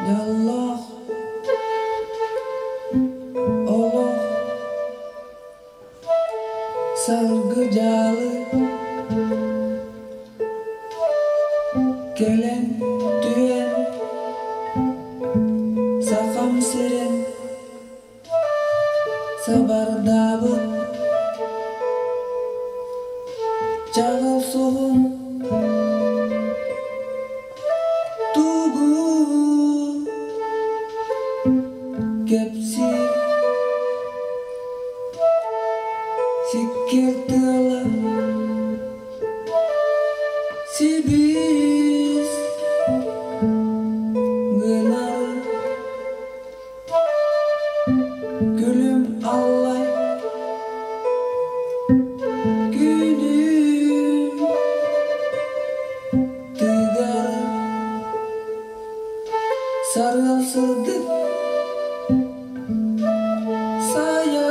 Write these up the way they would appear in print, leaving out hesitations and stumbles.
Дьоллоох олох саргы дьаалы кэлэн түһэн Сахам сирин сабардаабыт чаҕыл суһум тугу кэпсиир сиккиэр тыала сибис гынар Күлүм аллай күнүм тыгар сарыал сырдык сайа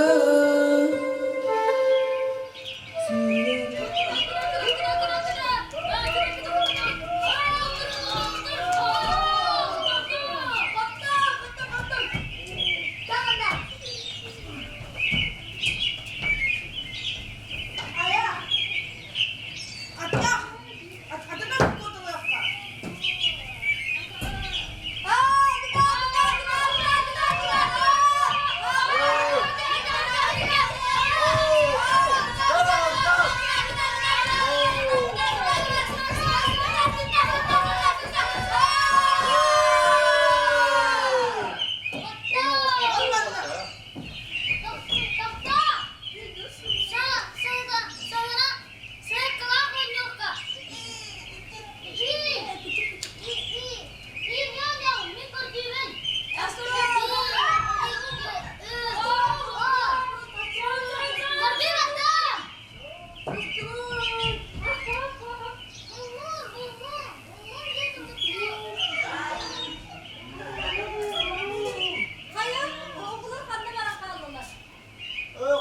Хайа, оҕолор ханна баран хааллылар?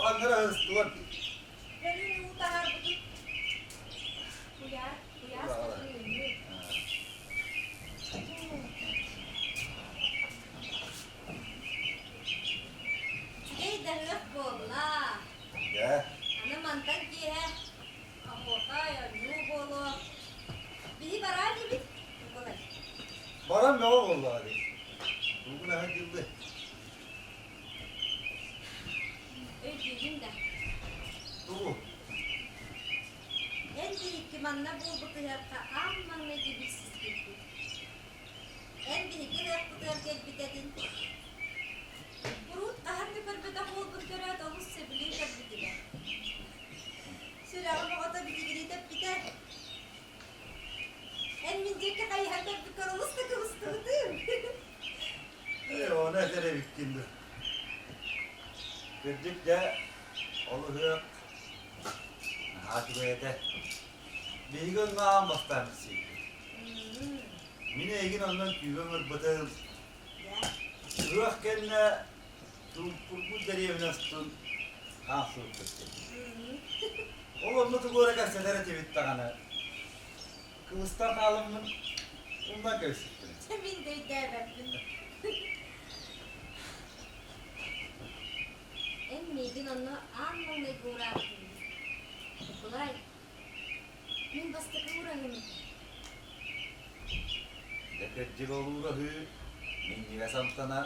Ханнара ыстылар. Бөлүүн уу таһаарбытын Куйаар, куйаас тымныы. Үчүгэй да ыһыах буолла. Дьэ. Аны мантан киэһэ оһуохай, оонньуу буолуо. Биһи бараа диибит, Ньукулай. Баран бөҕө буоллаҕа дии. Тугун аһын дьылды. Өйдүүгүн да? Тугу? Эн биһикки манна буолбут ыһыахха аан маҥнайгы билсиспиппит. Эн биһиги ыһыахпытыгар кэлбит этин. Урут хаһан да көрбөтөх уолбун көрөөт олус сөбүлүү көрбүтүгэр. Сүрэҕим оҕото битигирии тэппитэ. Эн мин диэки хайыһан көрбүккэр олус да кыбыстыбытым. Ээ, ону этэр эбиккин дуу. Кырдьык дьэ, ол ыһыах наһаа үчүгэй этэ. Биһиги онно аан бастаан билсибиппит. Мин эйигин онно күүгэ ыҥырбытым. Ыһыах кэннэ Тууппурбут дэриэбинэ устун хаамсыбыппыт. Ол онно тугу эрэ кэпсэтэр этибит даҕаны. Кыбыстан хааламмын умнан кэбиспиппин. Мин да өйдөөбөппүн. Эн миигин онно аан маҥнайгы уураабытыҥ. Ньукулай, мин бастакы уураһым этэ. Дьэ кырдьык ол уураһыы минньигэс амтана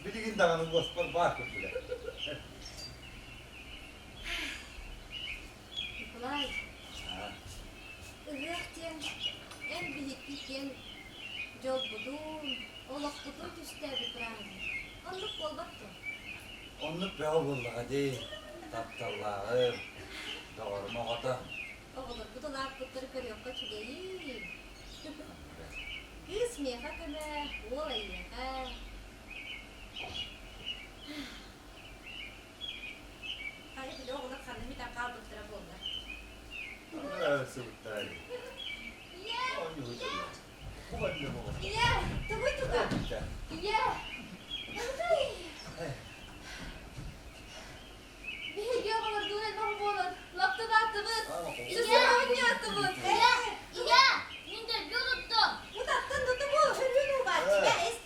билигин даҕаны уоспар баар курдуга. Ньукулай, ыһыах диэн эн биһикки киэн дьолбутун, олохпутун түстээбит бырааһынньык. Оннук буолбат дуо? Оннук бөҕө буоллаҕа дии, тапталлааҕым, доҕорум оҕото. Оҕолорбут улааппыттары көрүөххэ үчүгэйин. Кыыс миэхэ көмө, уол эйиэхэ. Хайа били оҕолор ханна бүтэн хаалбыттара буолла? Сыбыттара дии. Ийэ! Ийэ! Тугуй туга? Ийэ! Биһиги оҕолордуун элбэх буолан лапталаатыбыт, Ийэ! оонньоотубут. Ийэ! Ийэ! Мин дэлби утуттум. Утаттын тутубу, хөрүөн убааччыга эс.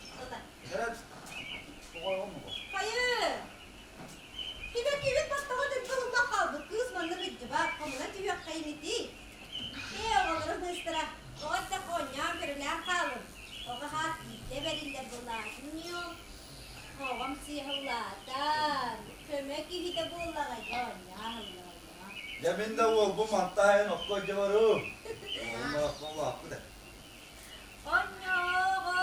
Улаатын ньуом. Оҕом сыыһа улаатан, көмө киһитэ буоллаҕа дьэ оонньоо аһылла оонньоо. Дьэ мин да уолбум мантаайын окко дьэ барыым. Уолум окко улааппыт ээ. Онньооҕо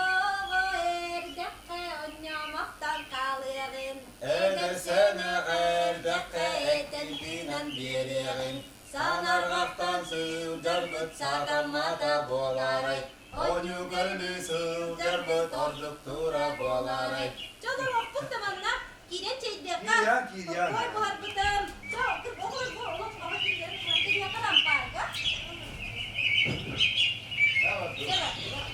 эрдэххэ онньоомохтон хаалыаҕын, Эдэр сэнэх эрдэххэ этэн тыынан биэриэҕин, санарҕахтан сылдьарбыт сатаммата буолаарай, Оонньуу көрүлүү сылдьарбыт ордук тура буолаарай. Дьон олохпут да манна киирэн чэйдиэххэ. Киириэн, киириэн. Ой, буһарбытым. Чэ, оҕолор бу олох оҕо киирэн туран киһиэхэ лампаарга. Чэ, бардылар.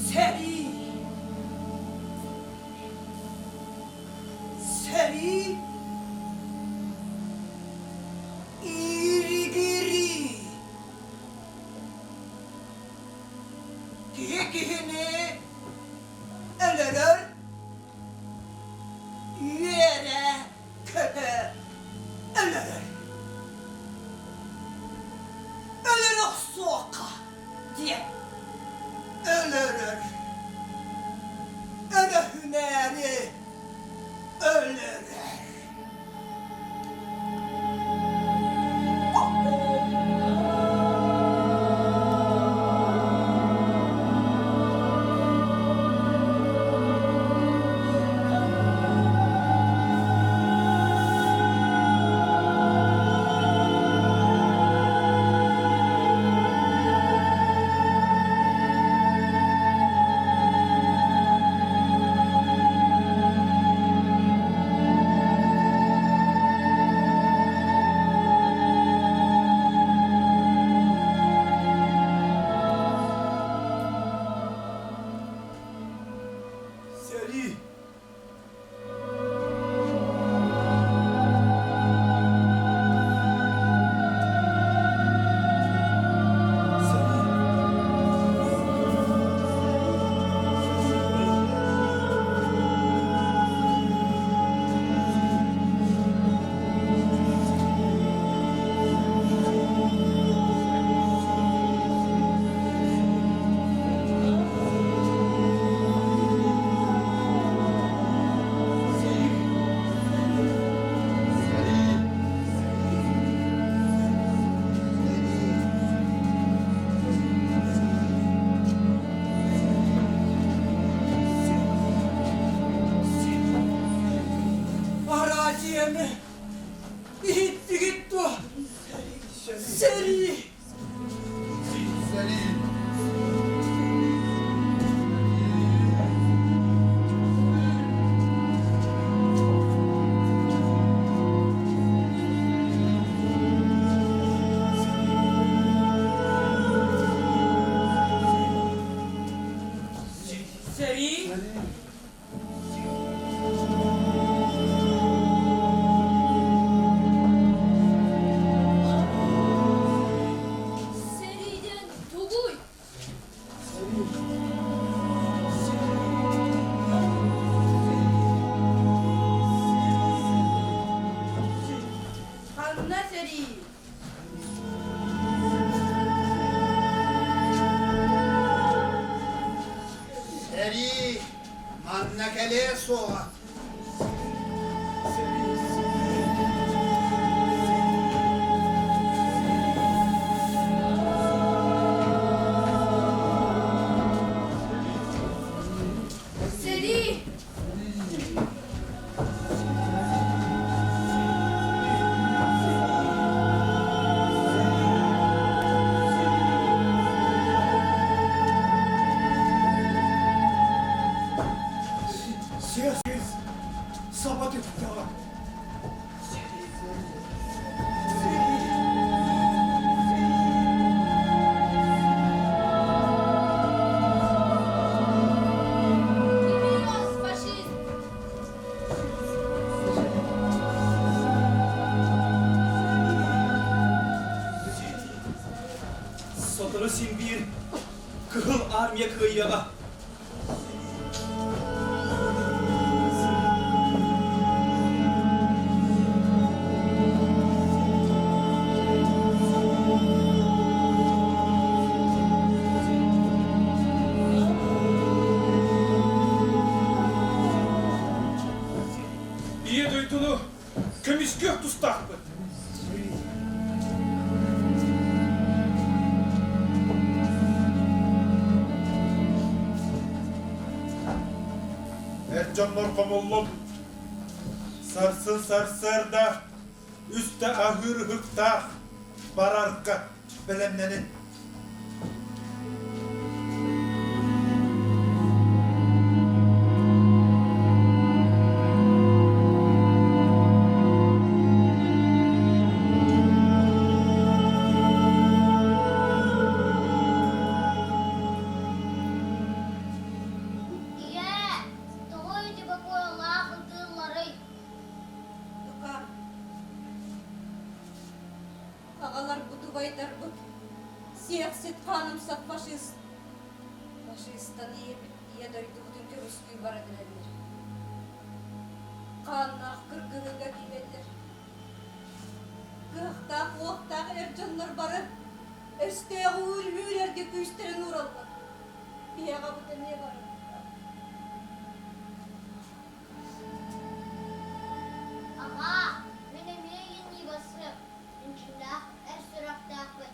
Сэрии! Сэрии! Ииригирии! Киһи киһини өлөрөр, үөрэ-көтө өлөрөр. Өлөрө охсуохха диэн өлөрөр. Өрөһүнээри өлөрөр. Сэрии! Араадьыйаны иһиттигит дуо? Сэрии! Сэрии! Сэрии! Сэрии! Саба түстэҕэ. Кимиос фашист! Сотору син биир Кыһыл Армия кыайыаҕа. Ийэ дойдуну көмүскүөх тустаахпыт. Эр дьоннор хомуллун. Сарсын сарсыарда үстэ аһыыр ыһыктаах барарга бэлэмнэнин. Ийээ, тоҕо ити бокуойалаах ытыылларый? Тука, аҕаларбыт, убайдарбыт, сиэхсит хаанымсах фашист. Фашистан ийэбит ийэ дойдубутун көмүскүү баран эрэллэр. Хааннаах кыргыһыыга киирэллэр. Кыахтаах, уохтаах эр дьоннор бары өстөөҕү үүрэргэ күүстэрин уураллар. Ийэ аҕабыт эмиэ барар. Аҕаа, мин эмиэ иҥнигэсим, инчиннээх эр сүрэхтээхпин,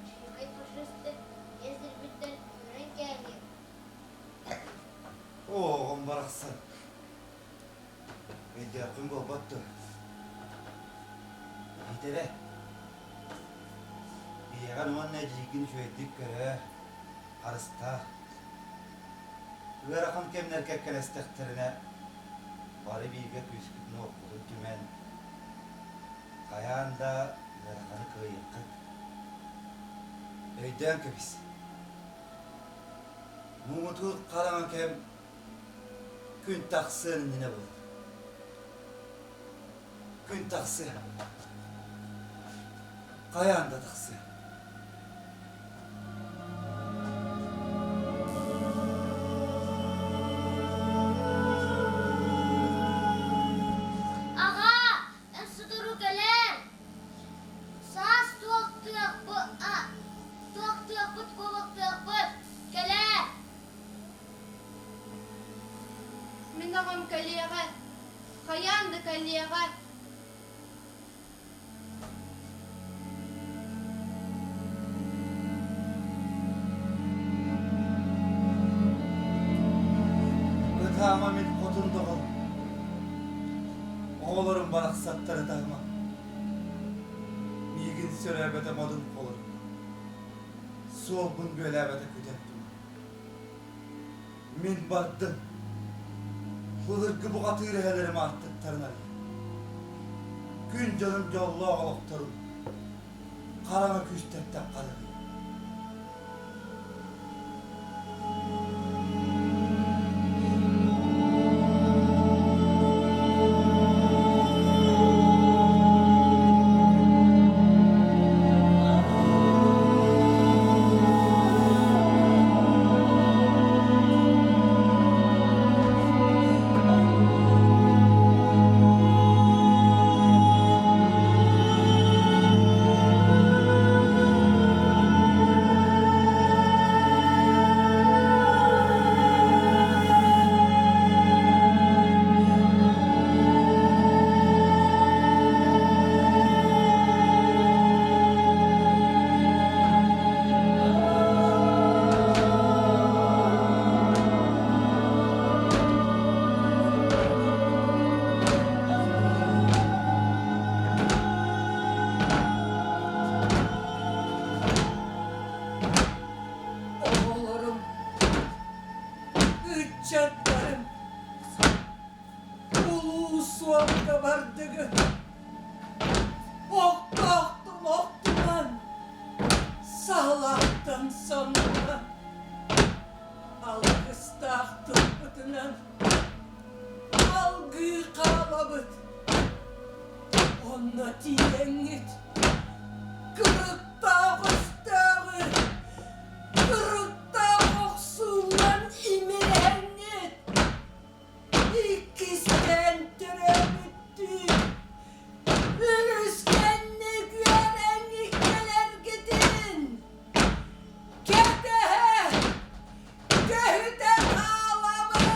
дьиикэй фашисты ийэ сирбиттэн үүрэн кээһиэм. Оҕом барахсан. Өйдөөххүн буолбат дуо? Иитэрэ. Ийэҕин уонна эдьиийгин үчүгэйдик көрөөр, харыстаа. Ыарахан кэмнэр кэккэлэстэхтэринэ, бары бииргэ күүскүтүн-уоххутун түмэн, хайаан да ыараханы кыайыаххыт. Өйдөөн кэбис. Муҥутуур хараҥа кэм күн тахсыан иннинэ буолар. Күн тахсыа. Хайаан да тахсыа. Аҕаа, эн сотору кэлээр. Саас туохтуохпут буолуохтуохпут. Кэлээр. Мин аҕам кэлиэҕэ, хайаан да кэлиэҕэ. Ытаама мин хотун доҕор, оҕолорум барахсаттар ытаама. Миигин сөрөөбөтө модун холорук, суолбун бүөлээбэтэ күтэр туман. Мин бардым. Былыргы бухатыыр эһэлэрим ааттыктарын арыйан. Күн дьонум дьоллоох олохторун хараҥа күүстэртэн харыһый. Улуу суолга бардыгыт. Охтоохтун охтунан, саалаахтан соннунан, алгыстаах тылбытынан алгыы хаалабыт. Онно тиийэҥҥит кырыктаах өстөөҕү кырыктаах охсуунан имирэҥҥит иккистээн төрөөбүттүү үлүскэнник үөрэҥҥит кэлэргитин кэтэһэ көһүтэ хаалабыт!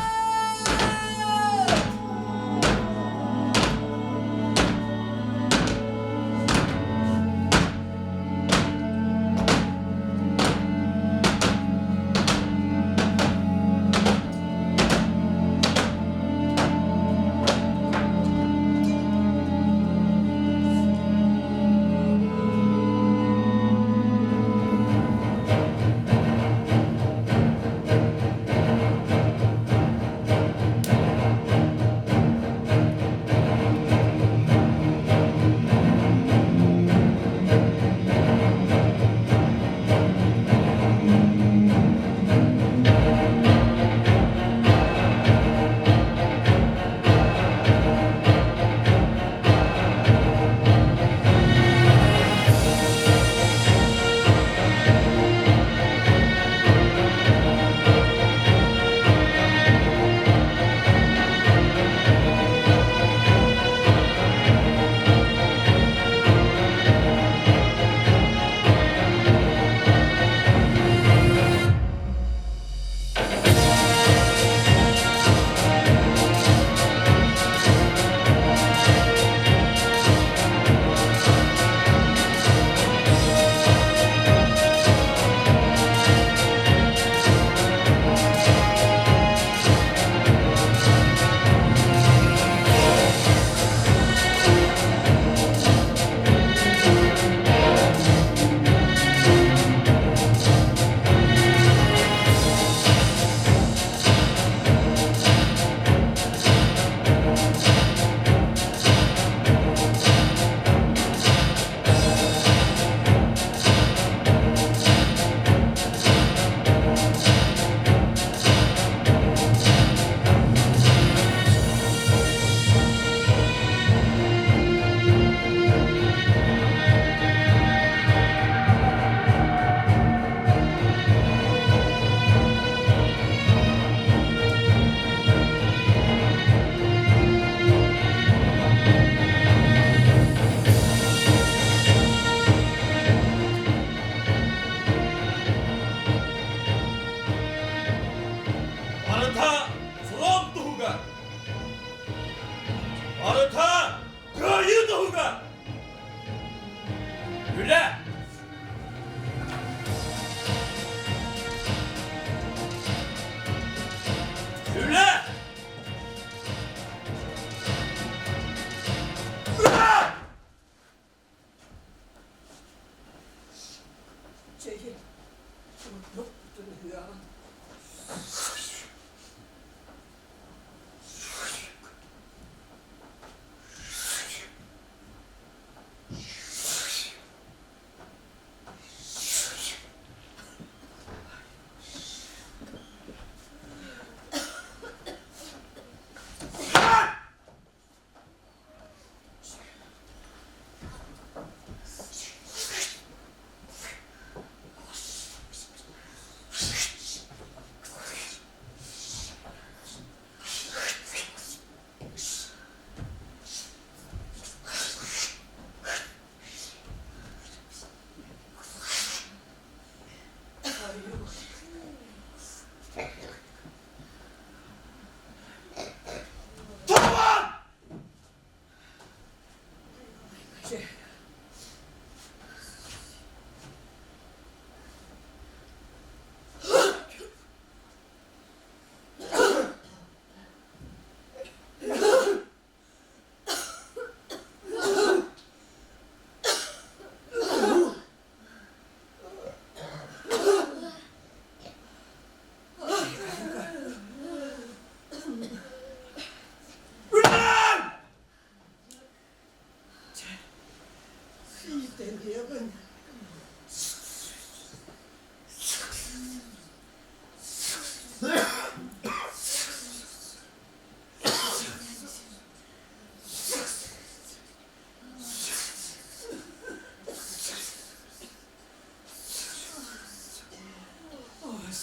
Аһыаҕын.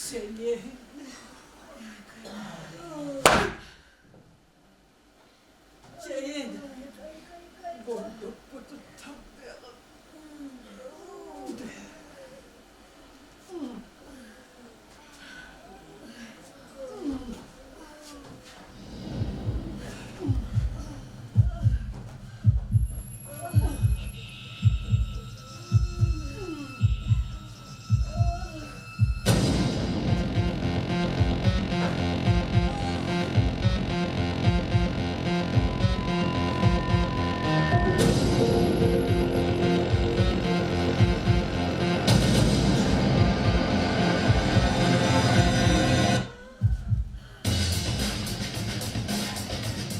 Сэмиэ. Чэйин. Бурдукпутун тардыаҕын.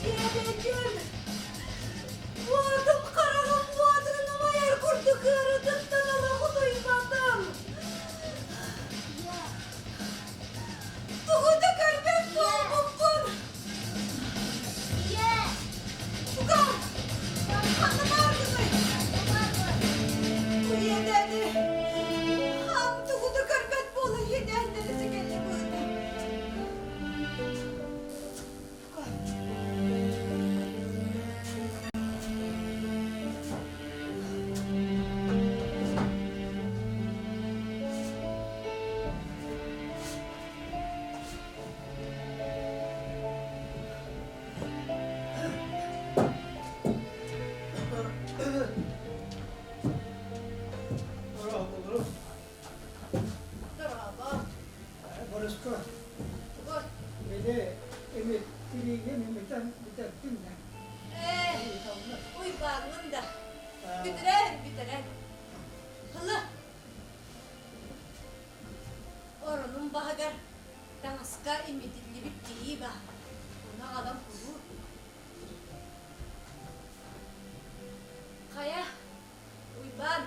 Диэбэтим. Уотум хараҕым уотунан умайар курдук ыарытыттан олох утуйбатым. Тугу да көрбөт буолбуппун. Тугам, ханна бааргыный? Уйадэни, хам тугу да көрбөт буола иэдээннэри сикэлли быһыта. Дорообо. Бориско, Тугуй? били эми тириигин имитэн бүтэрдиҥ да. Ээ, уйбааҥҥын да. Бүтэрэн, бүтэрэн. Ылы. Оронум баһыгар таҥаска имитиллибит тирии баар. Ону аҕалан кулуур. Хайа, Уйбаан,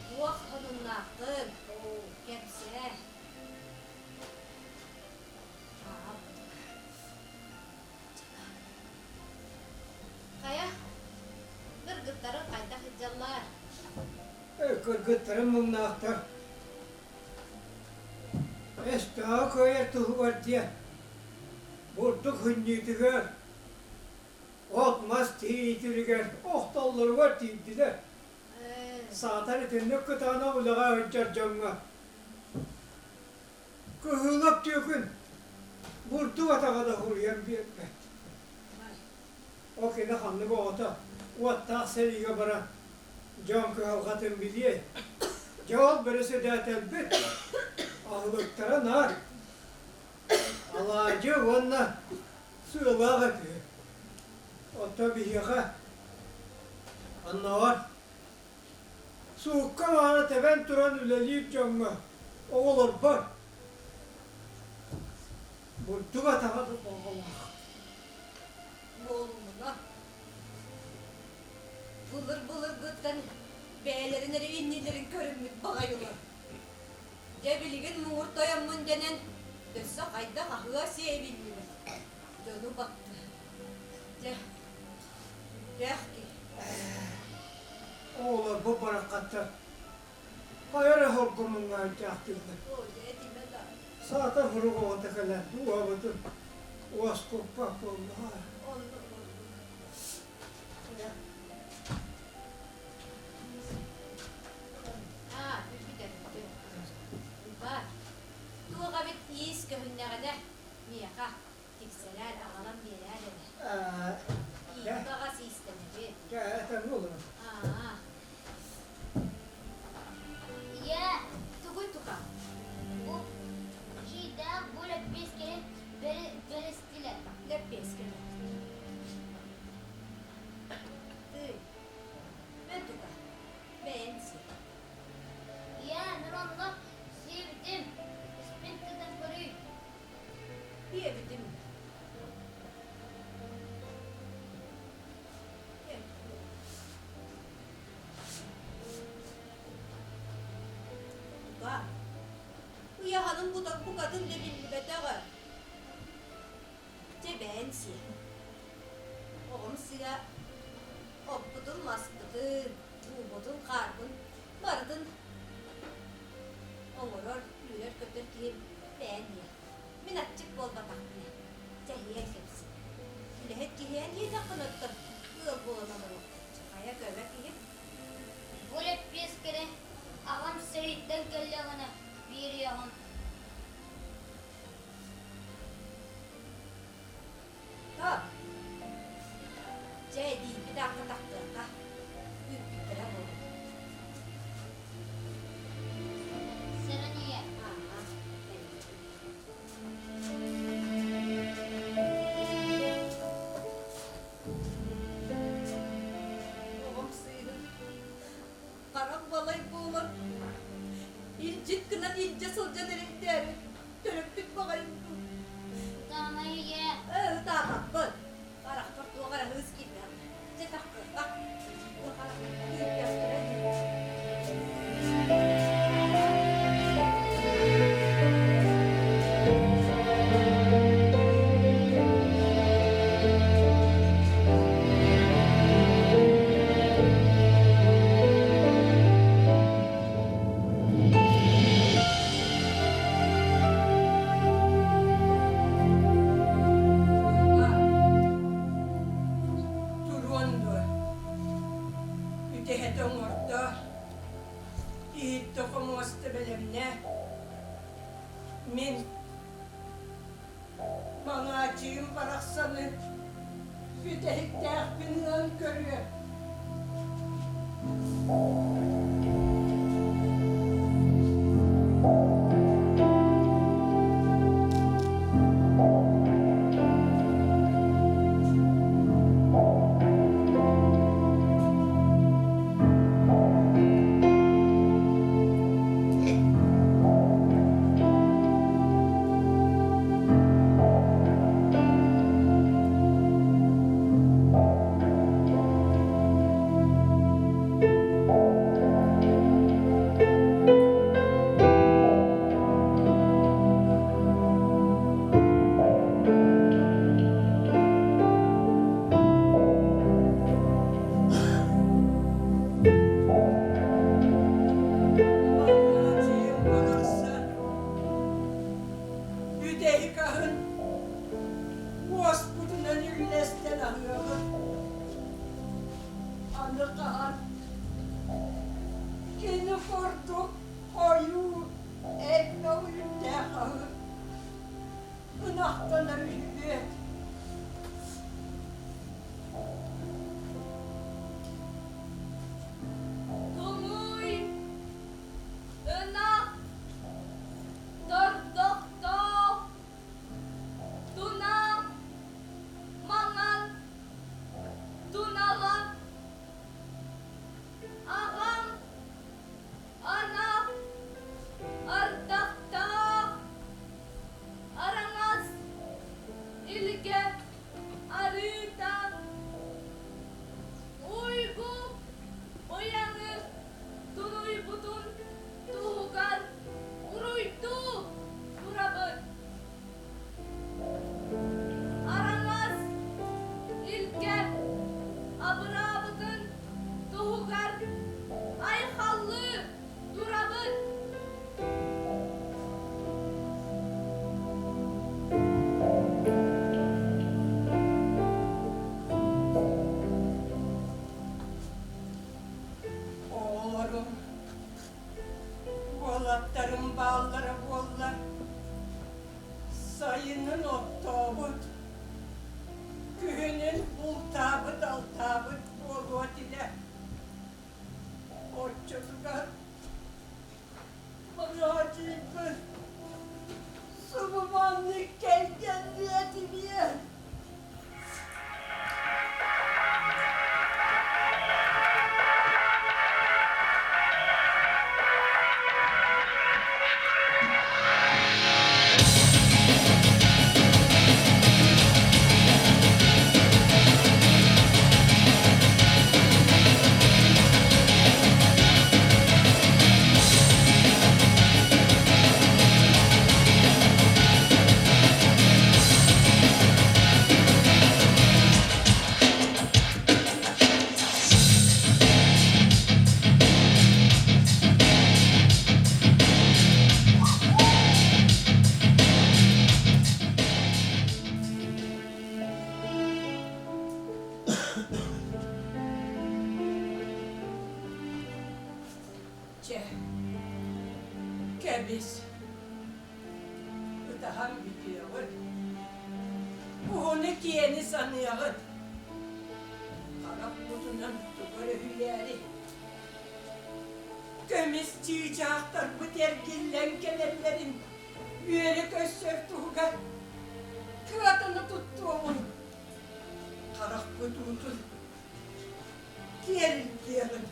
туох сонуннааххын? Кэпсээ. Хайа, кыргыттарыҥ хайдах сылдьаллар? Кыргыттарым муҥнаахтар. Өстөөҕү кыайар туһугар диэн бурдук хынньыытыгар, от-мас тиийтиригэр охтоллоругар тиийдилэр. Саатар итинник кытаанах үлэҕэ сылдьар дьоҥҥо Кыһыылап түөкүн бурдук атаҕа да суруйан биэрбэт. Ол кини ханнык оҕото уоттаах сэриигэ баран дьон кыһалҕатын билиэй. Дьэ ол бэрэсэдээтэлбит аһылыктара наар алаадьы уонна сыалаах этэ. Оттон биһиэхэ оннооҕор Суукка мааны тэбэн туран үлэлиир дьоҥҥо, оҕолорбор бурдук атаҕа да оҕолоох. Буолумуна. Былыр-былыргыттан бэйэлэрин эрэ иннилэрин көрүммүт баҕайылар. Дьэ билигин муҥур тойоммун дэнэн өссө хайдах аһыа-сиэ эбиллибит. Дьону батты. Дьэ, Сүрдээх киһи. Оҕолорбут бараххаттар хайа эрэ хоргомуҥҥа илдьээхтииллэр. Саатар сурук оҕото кэлэн дууһабытын уоскуппат буоллаҕа. Аа, бүппүт эбит. Уйбаан, туох эбит иис көһүннэҕинэ миэхэ тиксэрээр, аҕалан биэрээр эрэ. Иики баҕас иистэнэбит. Дьэ, этэҥҥэ олорун. Аа. Ийээ, Тугуй тука? бу чийдээх бу лэппиэскэни бэристилэр. Лэппиэскэни. букатын да биллибэтэҕэ. Чэ бэйэн сиэ. Оҕом сыа оппутун, маспытын, уубутун, хаарбын барытын оҥорор, үөрэр-көтөр киһим бэйэн иһэ. Мин аччык буолбатахпын ээ. Чэһийэн кэпсиир. Үлэһит киһи эн диэтэххин оттон ыал буолан олоруохпут. Хайа көмө киһи. Бу лэппиэскэни аҕам сэрииттэн кэллэҕинэ биэриэҕим. Так. Чэ, эдиийбит аахха тахтыахха. Күүппүттэрэ буолуо. Сэрэн ийэ. Аа, Оҕом сыыһын харах балай буолан илдьит гынан илдьэ сылдьан эрэйдээри төрөппүт баҕайым дуу. Ытаама ийэ. Ээ, ытаабаппын. Харахпар туох эрэ ыыс киирбэҕэ. Чэ, таххыахха. Туох эрэ киирбэхтэрэ дии. Туруон дуо? Үтэһэтэ оҥордо, иһиттэ хомуоста бэлэмнэ. Мин Маҥааччыйым барахсаны бүтэһиктээхпин ылан көрүө. Маҥааччыйым барахсан бүтэһик аһын уоспутунан үллэстэн аһыаҕын. Аны хаһан кини курдук хойуу элбэх үүттээх аһы ынахтанар үһүбүөт. Туҥуй, ынах, тордохтоох, туна, маҥан, туналан, аҕам, анах, ардахтаах, араҥас. Кэбис, ытаһан бүтүөҕүт, уһуну-киэни саныаҕыт. Харахпытынан тугу эрэ үһүйээри, көмүс чыычаахтарбыт эргиллэн кэлэллэрин үөрэ көрсөр туһугар кыатаны туттуоҕун, харахпыт уутун киэр илгиэҕин.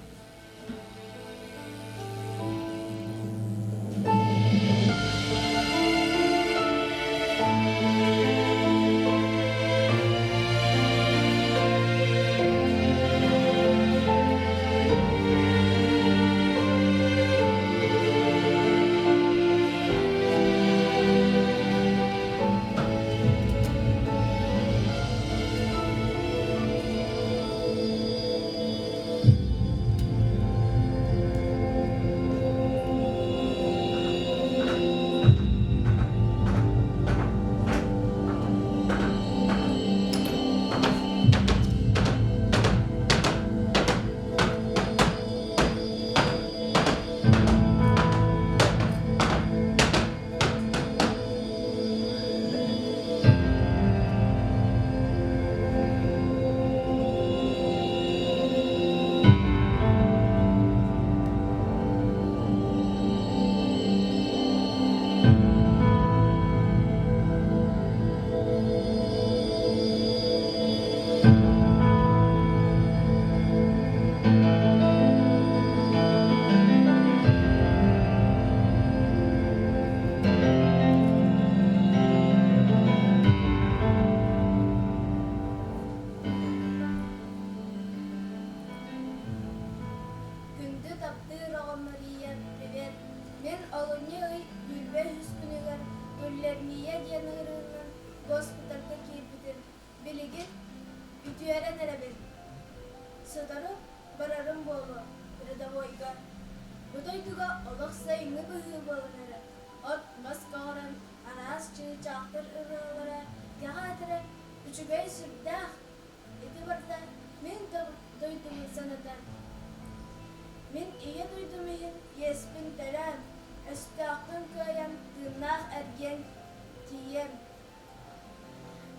Күндү таптыыр оҕом Мария, привет! Мин олунньу ый сүүрбэ үһүс күнүгэр Гуллермия диэн ыарыынан госпитальга киирбитим. Билигин үтүөрэн эрэбин. Сотору барарым буолуо, рядовойга. Бу дойдуга олох сайыҥҥы быһыы буолан эрэр. От-мас көҕөрөн, араас чыычаахтар ырыалара кэҕээтэрэ үчүгэй сүрдээх. Ити барыта мин дойдубун санатар. Мин ийэ дойдум иһин иэспин төлөөн, өстөөхпүн кыайан тыыннаах эргиэн тиийиэм.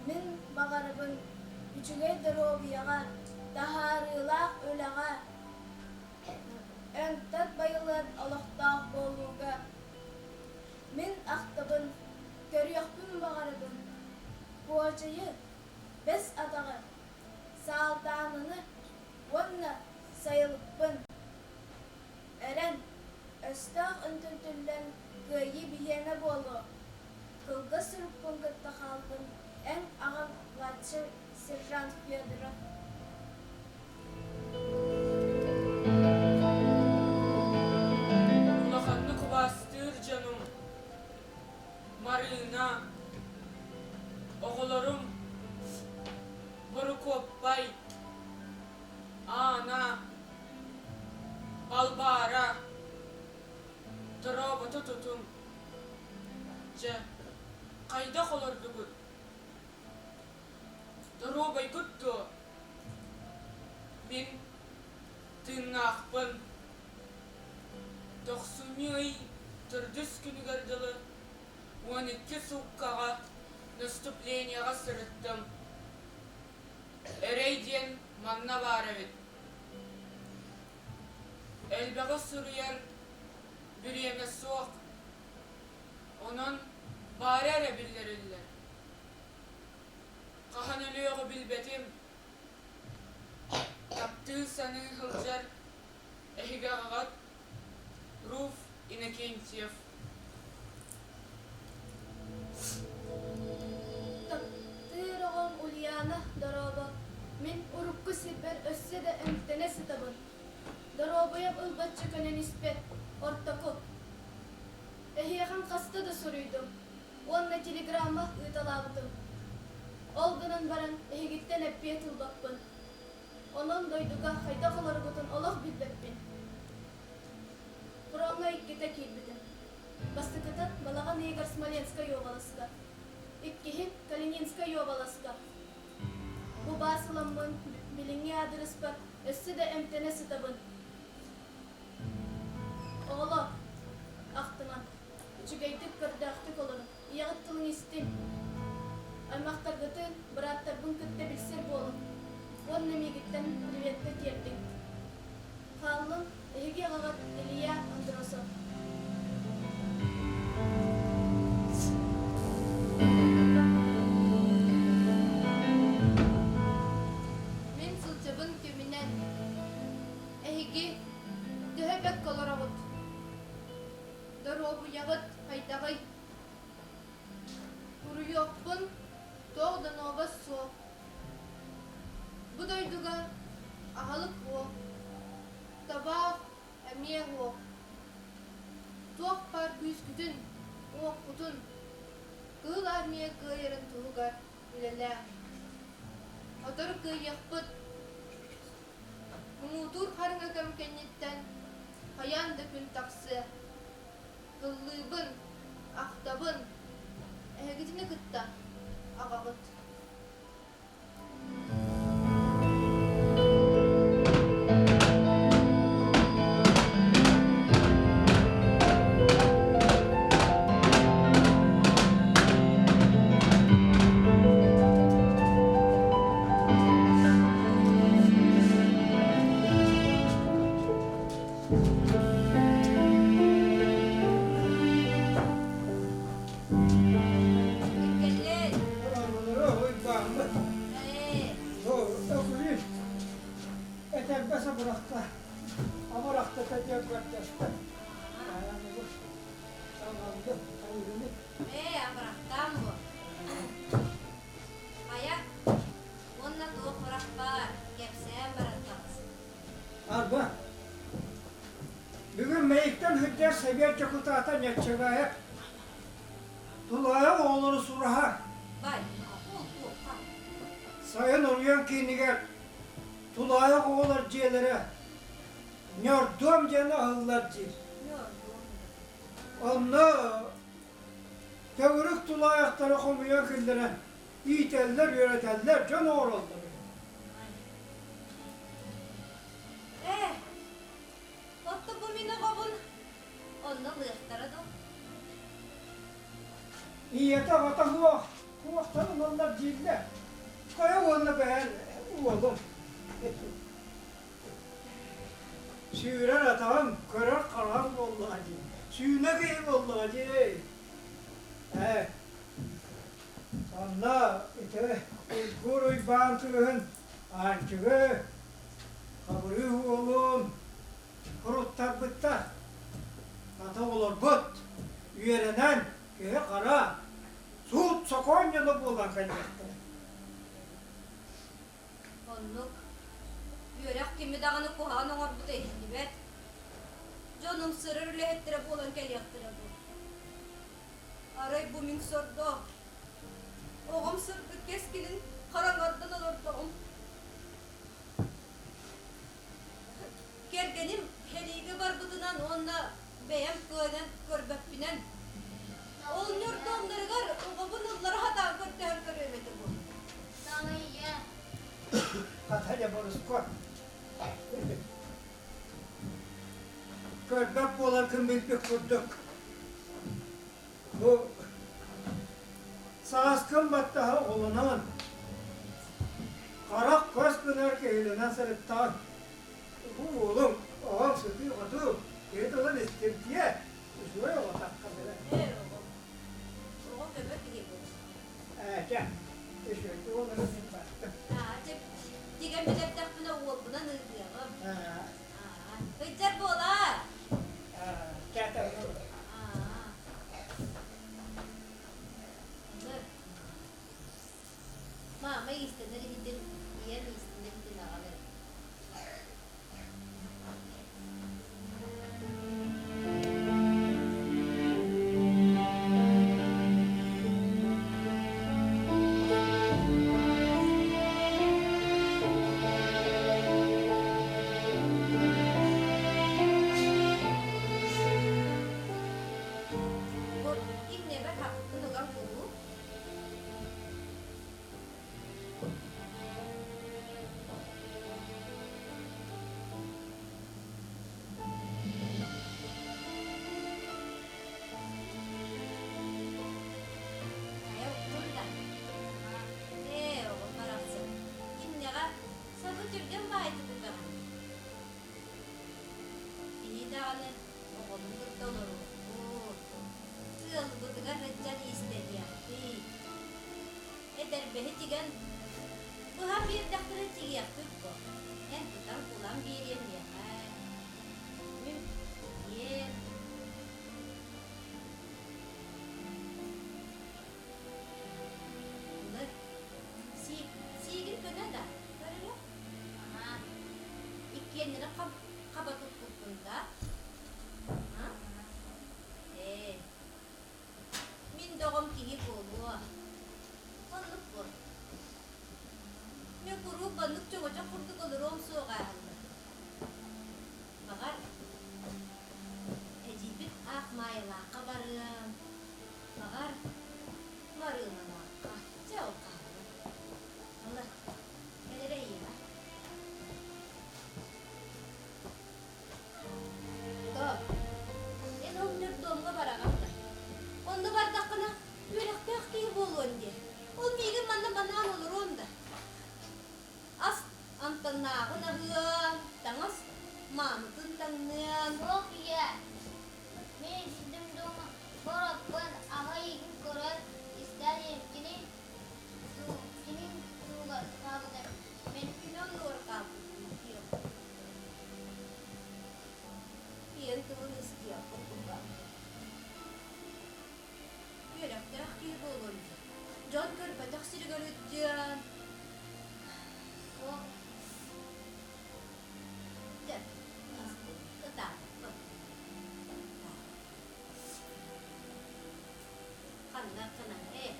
Мин баҕарабын үчүгэй доруобуйаҕа, таһаарыылаах үлэҕэ, өҥтөн байылыат олохтоох буолууга. Мин ахтабын, көрүөхпүн баҕарабын. Куочайы, бэс атаҕы, саалтааныны уонна сайылыкпын. Эрэн, өстөөх үнтүлтүллэн кыайыы биһиэнэ буолуо. Кылгас сурукпун кытта хаалбын эн аҕаҥ младший сержант Федоров. Улаханнык убаастыыр дьонум Марыына, оҕолорум Борукуоппай, Аана, Балбаара, дорообото тутуҥ. Дьэ, хайдах олордугут? Доруобайгыт дуо? Мин тыыннаахпын. Тохсунньу ый төрдүс күнүгэр дылы 12 сууккаҕа наступлениеҕа сырыттым. Эрэй диэн манна баар эбит. Элбэҕи суруйар бириэмэ суох, онон баара эрэ биллэриллэр. Хаһан өлүөҕү билбэтим. Таптыы саныы сылдьар эһиги аҕаҕыт Руф Иннокентьев. Таптыыр оҕом Ульяна, дорообо. Мин урукку сирбэр өссө да эмтэнэ сытабын. Доруобуйам ылбачча көнөн испэт, ортоку. Эһиэхэм хаста да суруйдум уонна телеграмма ыыталаабытым. Ол гынан баран эһигиттэн эппиэт ылбаппын. Онон дойдуга хайдах олорбутун олох билбэппин. Фроҥҥа иккитэ киирбитим. Бастакытын балаҕан ыйыгар Смоленскай уобаласка, иккиһин Калининскай уобаласка. Бу баас ыламмын билиҥҥи аадырыспар өссө да эмтэнэ сытабын. Оҕолор, ахтымаҥ. Үчүгэйдик көрдөөхтүк олоруҥ, ийэҕит тылын истиҥ. Аймахтаргытын, бырааттарбын кытта билсэр буолуҥ уонна миигиттэн приветтэ тиэрдиҥ. Хааллым, эһиги аҕаҕыт Илья Андросов. Мин сылдьабын кэминэн эһиги төһө бэккэ олороҕут? Доруобуйаҕыт хайдаҕый? Уруйуохпун туох да нуобас суох. Бу дойдуга аһылык суох, табаах эмиэ суох. Туох баар күүскүтүн, уоххутун Кыһыл Армия кыайарын туһугар үлэлээҥ. Сотору кыайыахпыт. Муҥутуур хараҥа кэм кэнниттэн хайаан да күн тахсыа. Ыллыыбын, ахтабын, эһигитини кытта аҕаҕыт. Этэрбэс абырахта, абырахтата диэн көрдөстө. Ээ, абырахтаан бу. Хайа, уонна туох сурах баар, кэпсээн баран таҕыс. Арба, бүгүн Мэйиктэн сылдьар сэбиэт дьокутаата Ньаччагаев тулаайах оҕолору сураһар. Бай, ол туохха? Сайын уруйан киинигэр тулаайах оҕолор дьиэлэрэ Ньордуом диэн аһыллар диир. Онно төгүрүк тулаайахтары хомуйан киллэрэн иитэллэр, үөрэтэллэр, дьон оҥороллор. Ээ, отто бу мин оҕобун онно ылыахтара дуу? Ийэтэ аҕата суох, туохтан ылаллар дииллэр. Хайа уонна бэйэн уолум. Сүүрэр атаҕым, көрөр хараҕым буоллаҕа дии. Сүүнэ киһи буоллаҕа дии. Ээ, онно ити Уйгур Уйбаан кыыһын Аанчыгы, Хабырыы уолун уруттарбыттар. Ата олорбут, үөрэнэн киһи-хара, суут-сокуон дьоно буолан кэллэхтэрэ. Оннук. Үөрэх кими даҕаны куһаҕан оҥорбута иһиллибэт. Дьонум сырар үлэһиттэрэ буолан кэлиэхтэрэ дуо? Арай бу мин сордоох, оҕом сырдык кэскилин хараҥардан олордоҕум. Кэргэним сэриигэ барбытынан уонна бэйэм кыайан көрбөппүнэн, ол ньурдуоннарыгар оҕобун ыллара сатаан көрдөһөн көрүөм этэ буо. Хата дьэ борускуо. Көрбөт буоларгын билбит курдук. Бу сааскын баттаһа оҕолонон, харах көс гынар киһилэнэн сырыттаҕын. Бу уолуҥ, оҕоҥ сытыы-хотуу, киһи тылын истимтиэ, үчүгэй оҕо таххасыра. Эр оҕо. Оҕо көмө киһи буолар. Ээ, чэ, үчүгэйдик олорон мин бардым. Аа, чэ, тигэн бүтэрдэхпинэ уолбунан ыытыаҕым. Аа, сылдьар буолаар. Аа, чэ, Аа. Маама иистэнэр иһитин, ийэм иистэнэр иһитин аҕал эрэ. Бу иннэбэр хаппытын уган кулуу. түргэн баайдык ыгаҕын. Кини даҕаны оҕобун кытта олоруохпут, ыалбытыгар сылдьан иистэниэхпит. Этэрбэһи тигэн, быһан биэрдэхтэринэ тигиэхпит буо. Эн тутан булан биэриэм миэхэ. Мин тигиэм. Ылы, сиик, сиигин көнө да, көрөрө. Аһаа, иккиэннэрин хаба туппуппун да. А? Ээ, мин да оҕом киһи буолуо. Оннук буол. Мин куруук маннык чөҥөчөх курдук олоруом суоҕа ааһыллар. Баҕар, эдьиийбит аах Маайалаахха барыам, баҕар, Марыыналаахха. Чэ, ол хааллын. Ылы, кэлэрэ ийэҕэ. Тоо, эн ол ньурдуомҥа бараҕын да? Онно бардаххына, үөрэхтээх киһи буолуон дии. Ол миигин манна манаан олоруон да. Ас амтаннааҕын аһыан, таҥас маанытын таҥныан. Суох ийээ, мин итинтим дуума бороппун аҕа эйигин көрөр, истэр кини кини туһугар хаалбыта Мин кини оннугар хаалбыппын Ийэҥ тылын истиэх курдуга. Үөрэхтээх киһи буолуон дии. Дьон көрбөтөх сиригэр ыддьыан. Суох. Дьэ, истин, ытаабаппын. Ханна ханан ээ.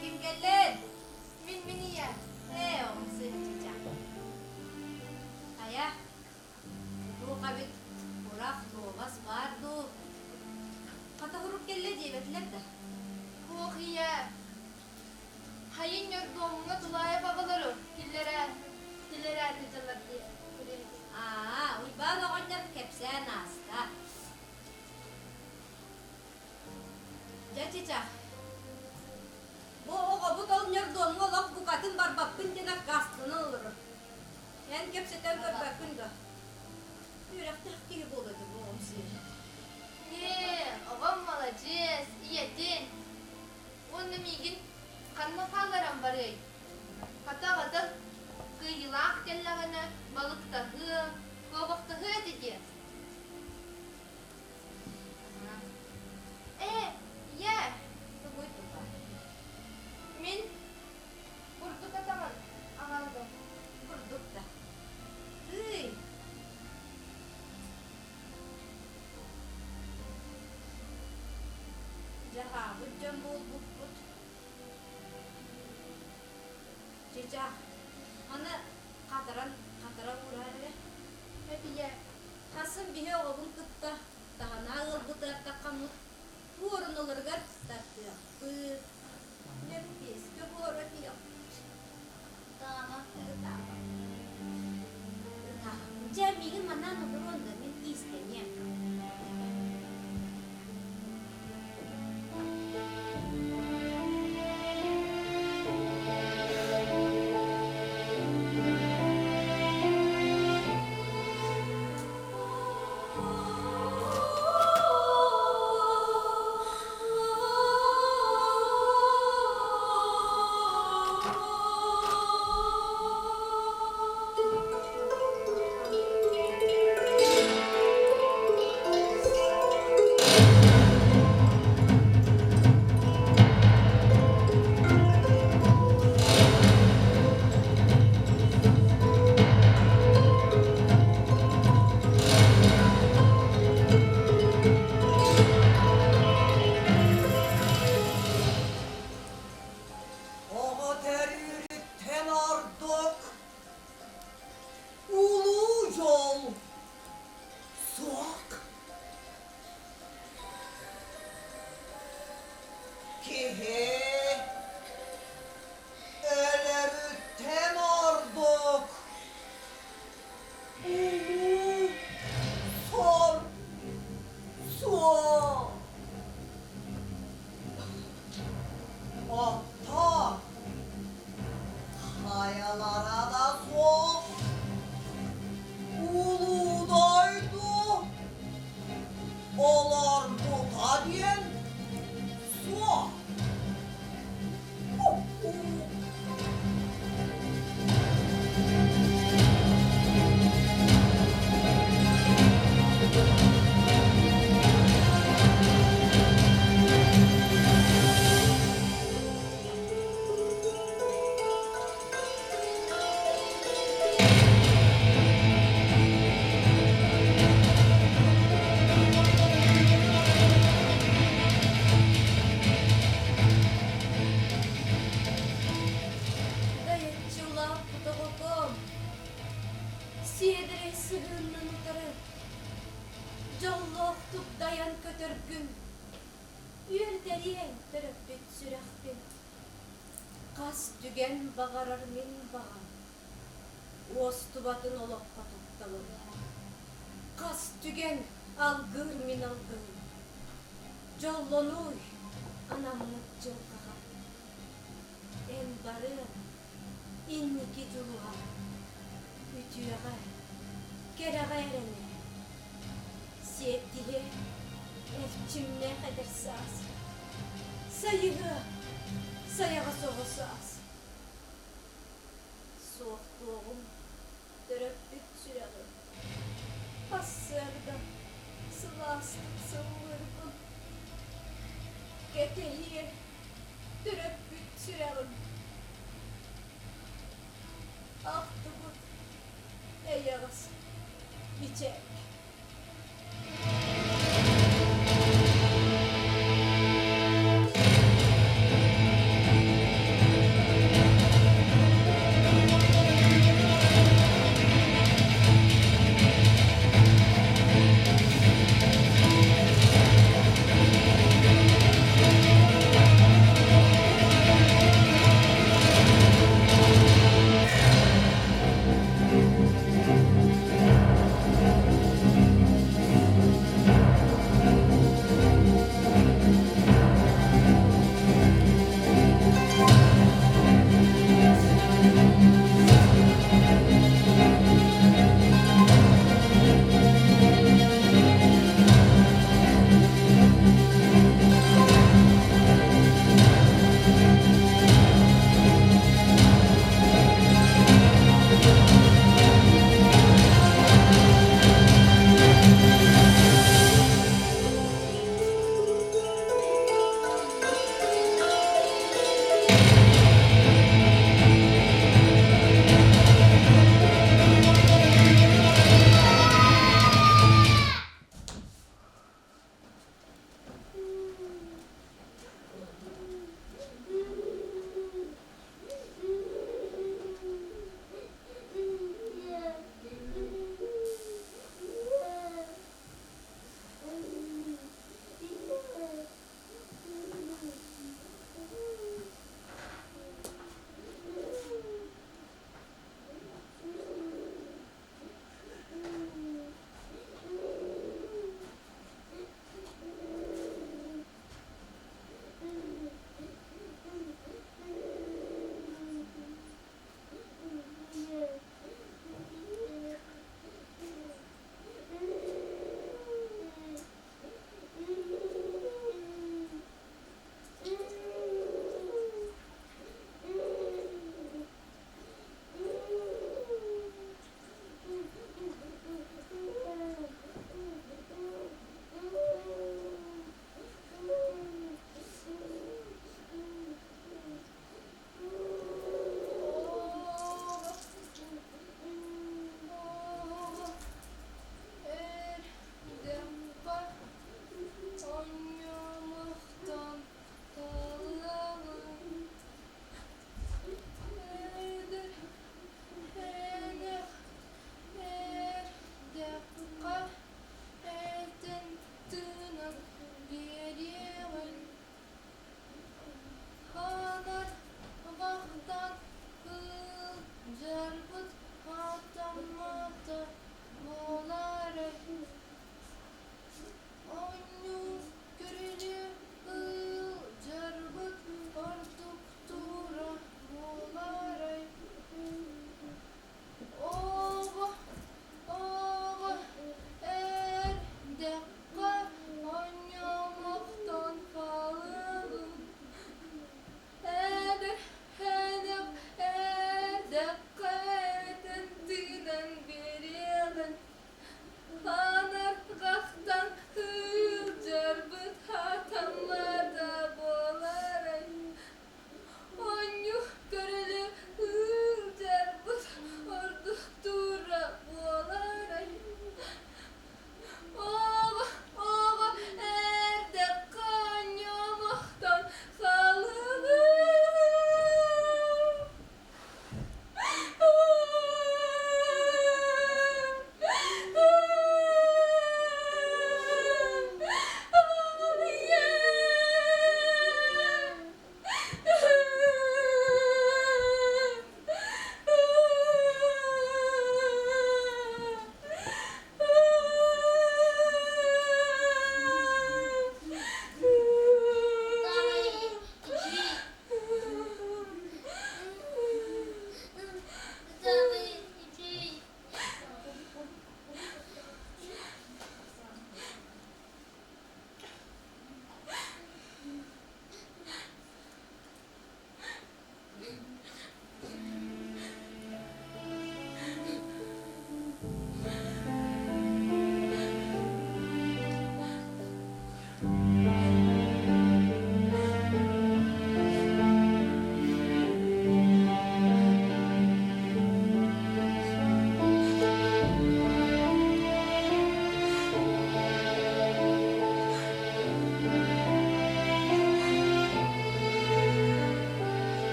Ким кэллин? Мин мин ийэ. Ээ, оҕом сыһычча. Хайа, туох эбит, курах, туобас баар дуу? Хата урук кэллэ диэбэтилэр да. Туох ийэ? Хайын ньордуомҥа тулаайа баҕалары киллэрэ киллэрээри дьаллар дии. Аа, Уйбаан оҕонньор кэпсээн ааста. Дьэ, чычах, бу оҕобут ол ньордуомҥа олох букатын барбаппын диэн аккаастанан олорор. Эн кэпсэтэн көрбөккүн дуо? Үөрэхтээх киһи буолуо этэ бу оҕом сиэрэ. Ээ, оҕом маладьыас, ийэтин. Уонна миигин ханна хаалларан барыай? Хата аҕата кыайыылаах кэллэҕинэ балыктаһыа, куобахтаһыа этэ дии. Ээ, ийээ, Тугуй туга? Мин бурдук атаҕын аҕаллым. Бурдук да. Тыый! Дьаһаабыт дьон буолбуппут. Чычах, аны хатаран хатара уураар эрэ. Этийэ. Хасын биһи оҕобун кытта таһанаа ыалбытыгар таххаммыт буоруналарыгар тардыахпыт. Лэппиэскэ буора диэхпит. Таама. Ытаама. Ытаама. Дьэ, миигин манаан олоруон да, мин иистэниэм. Оҕо төрүүрүттэн ордук улуу дьол суох. Киһи өлөрүттэн ордук улуу сор суох. Кэтэһиэҥ төрөппүт сүрэхпин. Хас түгэн баҕарар мин баҕам, Уостубатын олоххо тапталым. Хас түгэн алгыыр мин алгыһым. Дьоллонууй анаммыт дьылҕаҕа. Эн барыаҥ инники дьулуһа, Үтүөҕэ, кэрэҕэ эрэнэ. Сиэттиһиэ эрчимнээх эдэр саас, Сайыһыа сайаҕас оҕо саас. Суохтуоҕум төрөппүт сүрэҕим, Сарсыарда сылаастык сыллыырбын Кэтэһиэ төрөппүт сүрэҕим. Ахтыбыт эйэҕэс мичээк.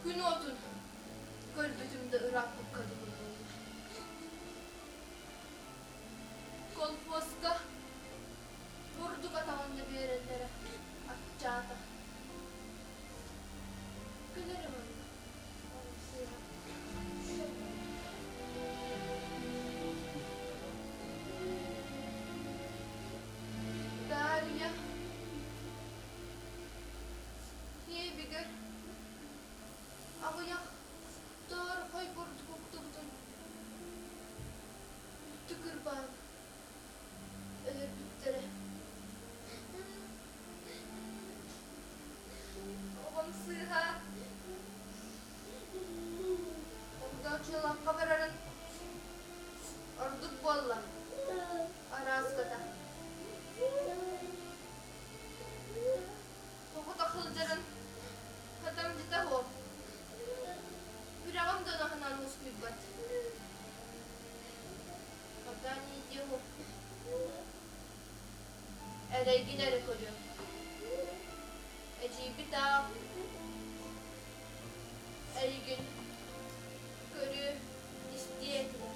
Күн уотун көрбүтүм да ырааппыкка дылы буолла. Колхуоска бурдук атаҕын да биэрэллэрэ аччаата. Кэлэрэ манна сыыһа. Дарья Сиэбигэр аҕыйах тоорхой бурдук уктубутун үлтү кырбаан өлөрбүттэрэ. Оҕом сыыһа Огдооччулахха барарын ордук буолла арааската. Соҕотох сылдьарын хатамдьыта суох. Сүрэҕим да наһынан мускуйбат. Хатан иитиэ суох. Эрэйгин эрэ көрүөм. Эдьиийбит аах эйигин көрүө, истиэ этилэр.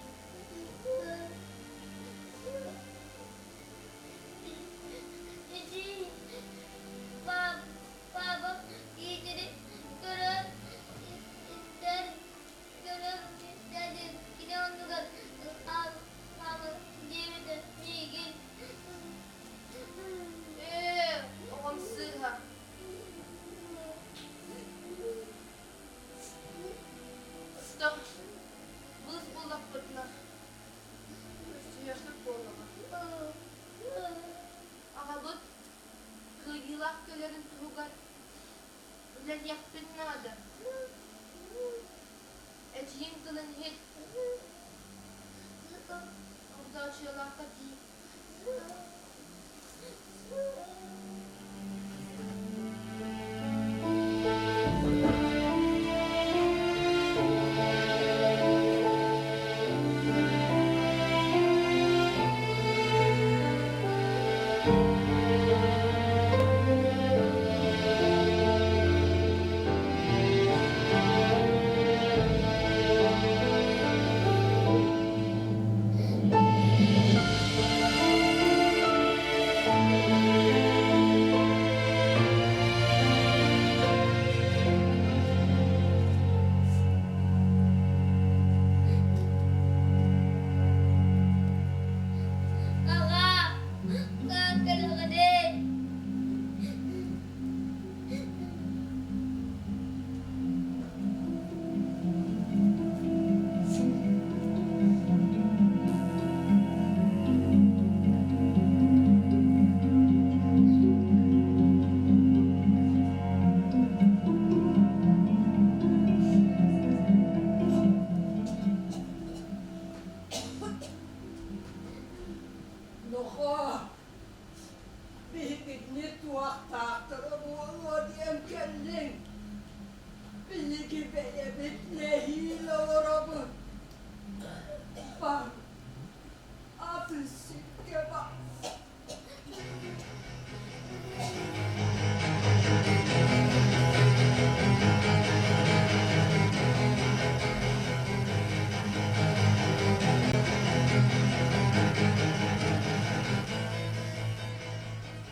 Эдьиий, паапам иитини көрөр, истэр, көрөр, истэр кини оннугар хаамар диэбитэ миигин. Ээ, оҕом сыыһа. Оттон былыс буоллахпытына Көрсүһүөхпүт буоллаҕа. Аҕабыт кыайыылаах кэлэрин туһугар үлэлиэхпин наада. Эдьиийиҥ тылын иһит. Огдооччуйалаахха тиий. Аҕаа, кэлэҕиний? Нохоо, биһигини туохтаахтара буолуо диэн кэллиҥ. Биһиги бэйэбит нэһиилэ олоробут. Бар, атын сиргэ бар.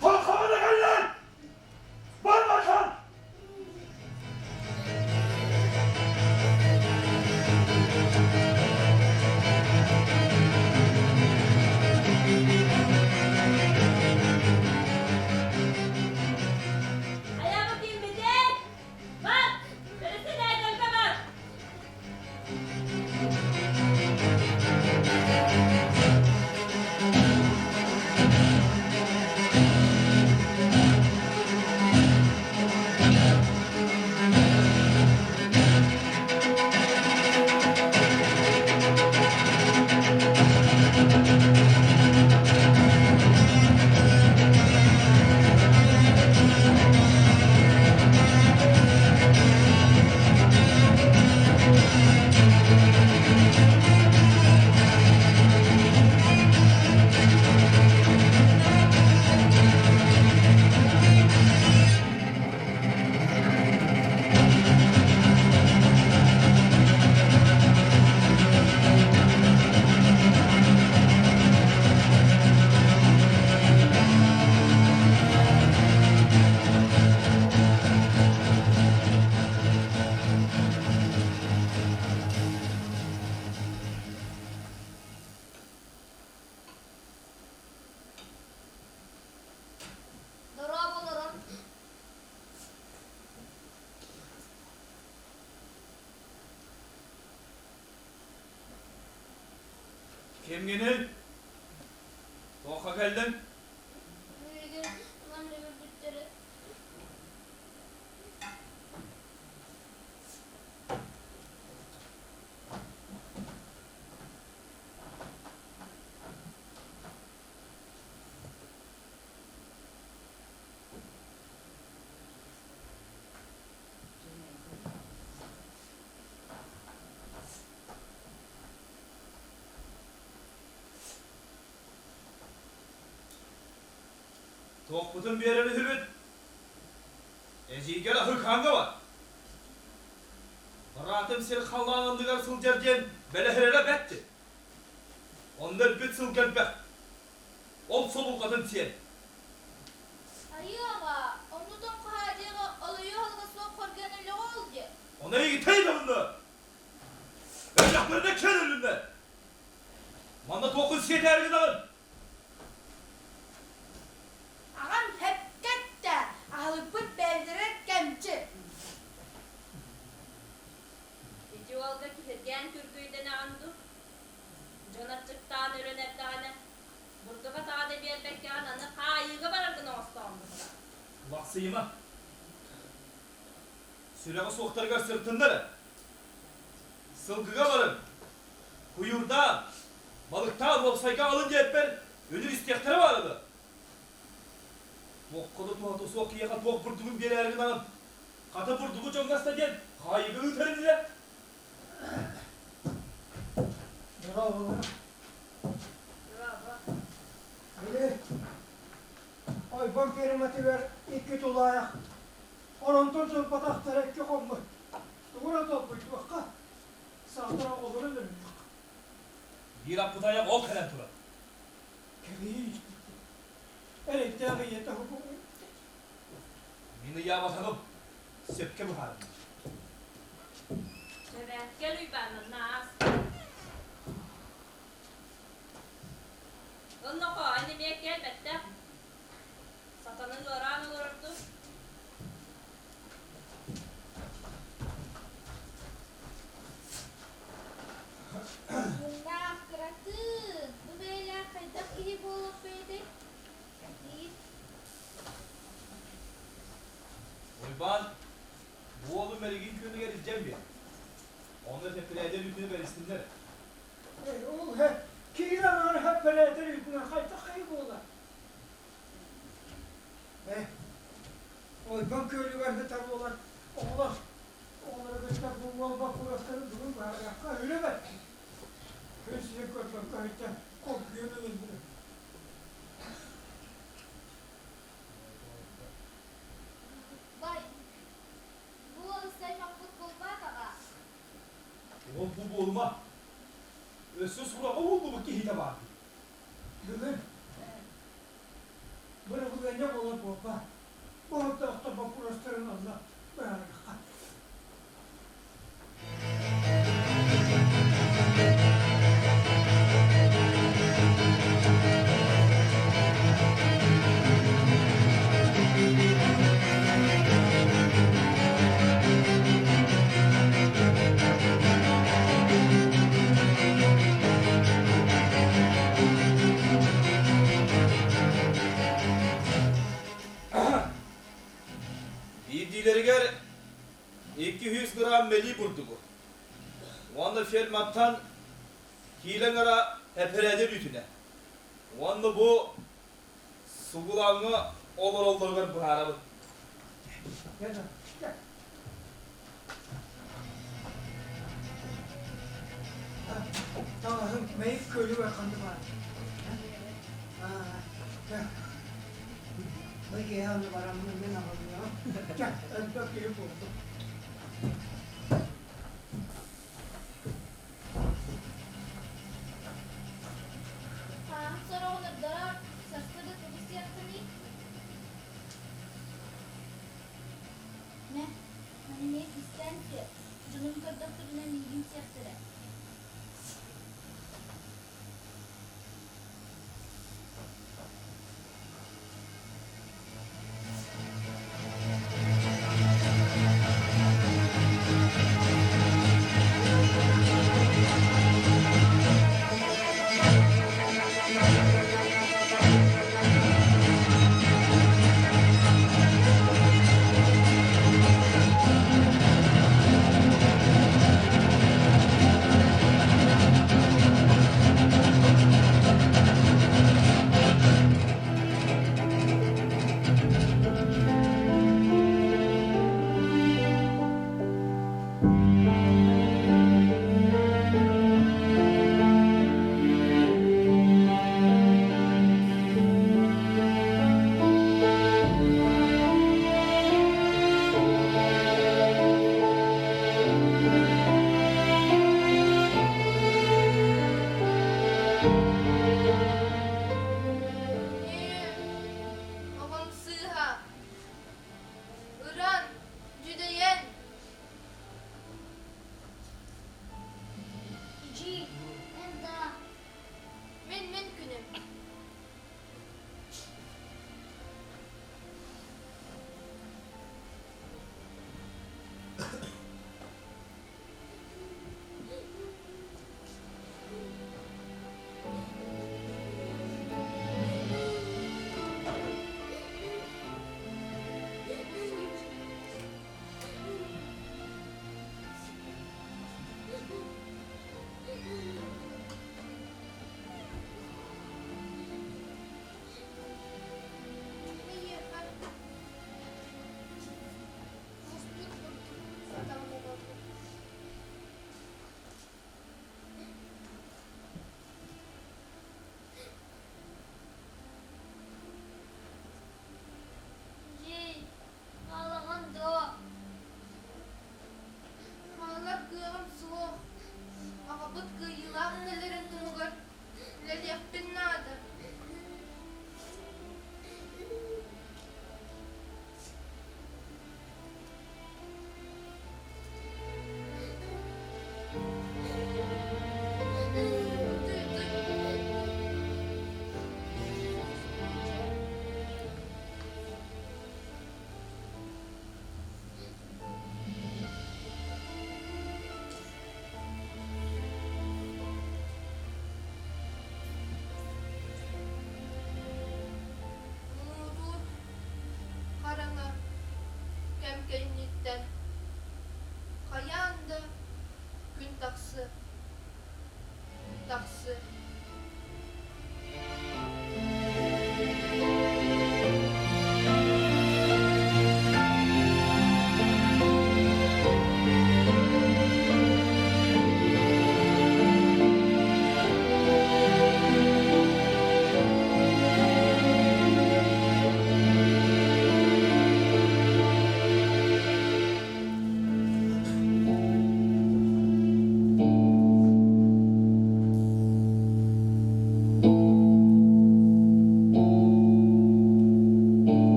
Холкомону кэллин! Бар бахан! Кимҥиний? Туохха кэллиҥ? Миигин манна өлөрбүттэрэ. Туохпутун биэрэр үһүбүт? Эдьиийгэр аһыыкааҥҥа бар. Быраатым сир халлаан анныгар сылдьар диэн бэлэһирэрэ бэрт. Онно өлбүт сылгы элбэх. Ол собулҕатын сиэн. Айыы аҕаа, онну тоҥхоһоодьуйаҕа олуйу аһылыга суох хоргуйан өллөҕө ол диэ. Ону эйигиттэн табынна. Өллөхтөрүнэ кэл өлүннэ. Манна туоххун сиэтээри гынаҕын? Аҕам сөпкө эттэ, аһылыкпыт бэйэлэрэ кэмчи. Ити уолга киһиргээн күргүйдэнэҕин дуу? Дьон аччыктаан өлөн эрдэҕинэ, бурдук атаҕа да биэрбэккэҕин аны хаайыыга бараргын оҥостоҕун быһыылаах. Лахсыйыма. Сүрэҕэ суохтарыгар сырытыннар эрэ. Сылгыга барыҥ, куйуурдаан, балыктаан уопсайга аҕалын диэппэр өлөр истиэхтэрэ баара дуо? Туохха да туһата суох киһиэхэ туох бурдугун биэрээри гынаҕын? Хата бурдугу дьоҥҥо аста диэн хаайыыга ыытар инилэр. Дорооболор. Дорообо. Били, ойбон ферматыгар икки тулаайах, оронтон турбатахтара икки хоммут. Тугу эрэ толкуйдуохха, саатар оҕолору өлөрүөххэ. Биир аппытайах ол кэлэн турар. Кэбиис, эрэйдээх ийэтэ Мин ыйаабатаҕым, сөпкө быһаардым. Чэбээккэл Уйбааннанна аас. Ыл нохоо, эн эмиэ кэлбэттэх. Сатанын ыараан олорордун. Муҥнаах кыратын, бу бэйэлээх хайдах киһи буолуохпуй этэй? Уйбаан, бу уолу мэлигин күөнүгэр илдьэн биэр. Онно тэппирээдэр үүтүнэ бэристиннэр. Ол киин аҥаар хэппэрээтэр үүтүнэн хайдах хайы буолар? Э, ойбон күөлүгэр сытар буолан, оҕолор, оҕолору кытта бу уол боппуруостарын бүгүн быһаарыахха үлэ бэрт. Күн сирин көрбөккө сылдьан хоргуйан өлөллөр. Бай, бу уол аймахпыт буолбаат аҕаа? Ол бу буолума. Өссө сураҕа уоллубут киһитэ баар дии. Бүгүн бырабылыанньа буолар буолба. Боһордоохтор боппуруостарын онно быһаарыахха. Биирдиилэригэр 200 грамм мэлии бурдугу уонна ферматтан киилэ гара эпэрээдэр үүтүнэ уонна бу сугулааҥҥа олороллоругар быһаарабын. Таҥаһым мэйик күөлүгэр ханна баар? Ой киһи аны бараммын мин аҕалыаҕым. Чэ, элбэх киһи буоллум. Хаһан сороҕун ордорор, сарсыарда тугу сиэххиний? Мэ, маны эмиэ кистээн сиэ, дьонум көрдөхтөрүнэ миигин сиэхтэрэ.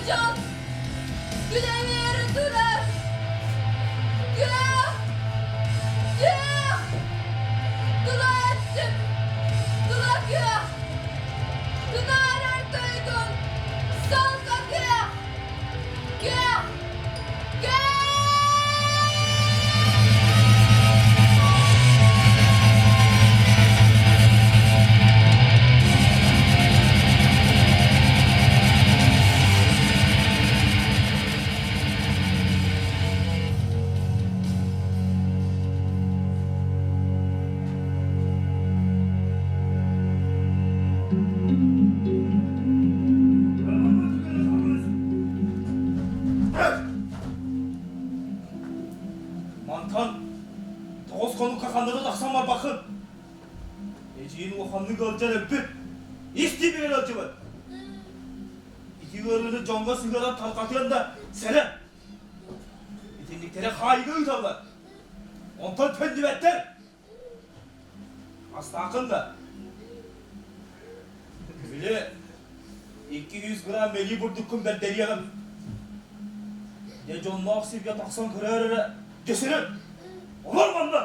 дьон күлэҥиэрэ турар күөх күөх тула өттүм тула күөх тунаарар туйгун солко күөх күөх күөх. Мантан тоҕус хонукка ханна да тахсан барбаккын. Эдьиийин улаханнык ыалдьан өлбүт. Ис тиибигэр ыалдьыбыт. Ити ыарыыны дьоҥҥо сыһыаран тарҕатыан да сэрэн. Итинниктэри хаайыыга ыыталлар. Онтон төннүбэттэр. Астааххын да? Били 200 грамм мэлии бурдуккун бэрдэриэҕим. Дьэ дьонноох сиргэ тахсан көрөөр эрэ, дьэсирин! Олор манна!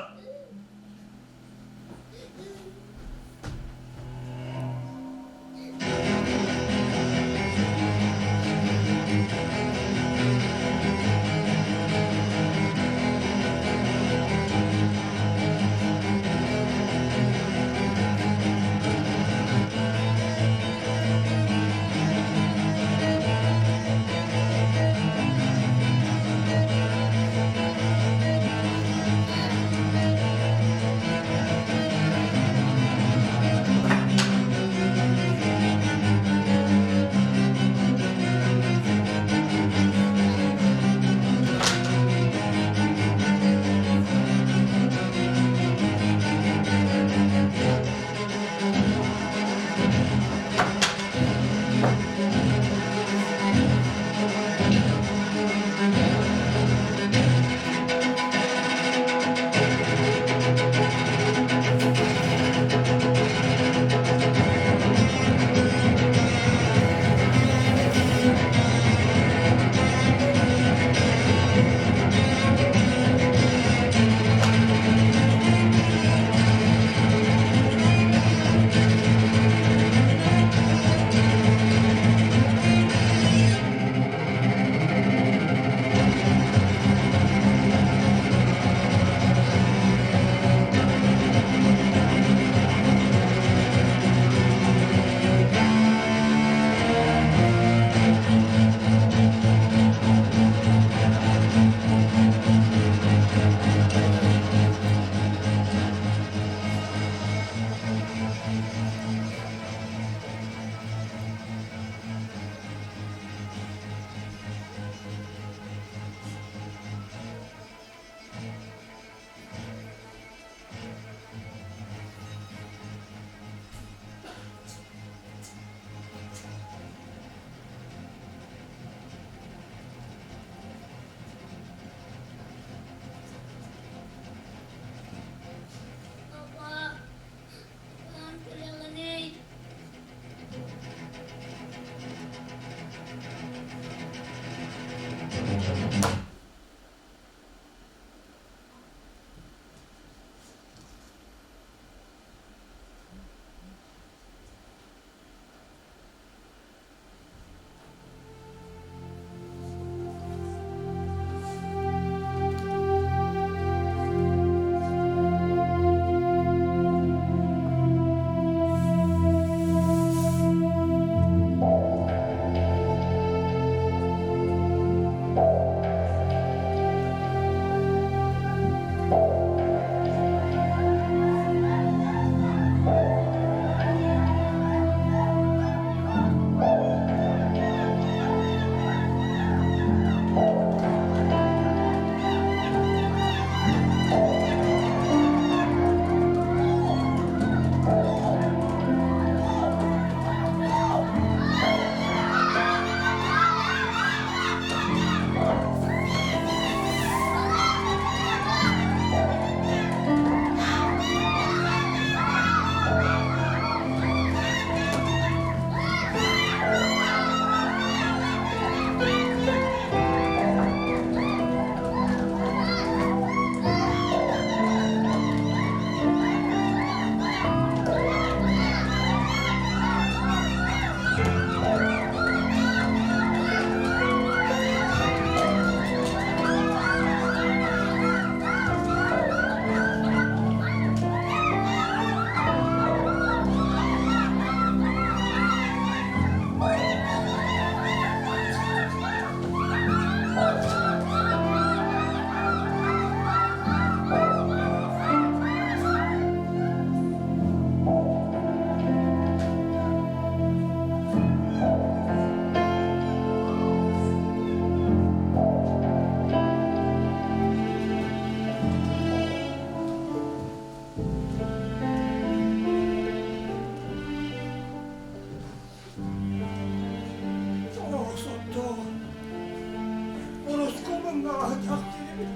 Муҥнаах диэбит.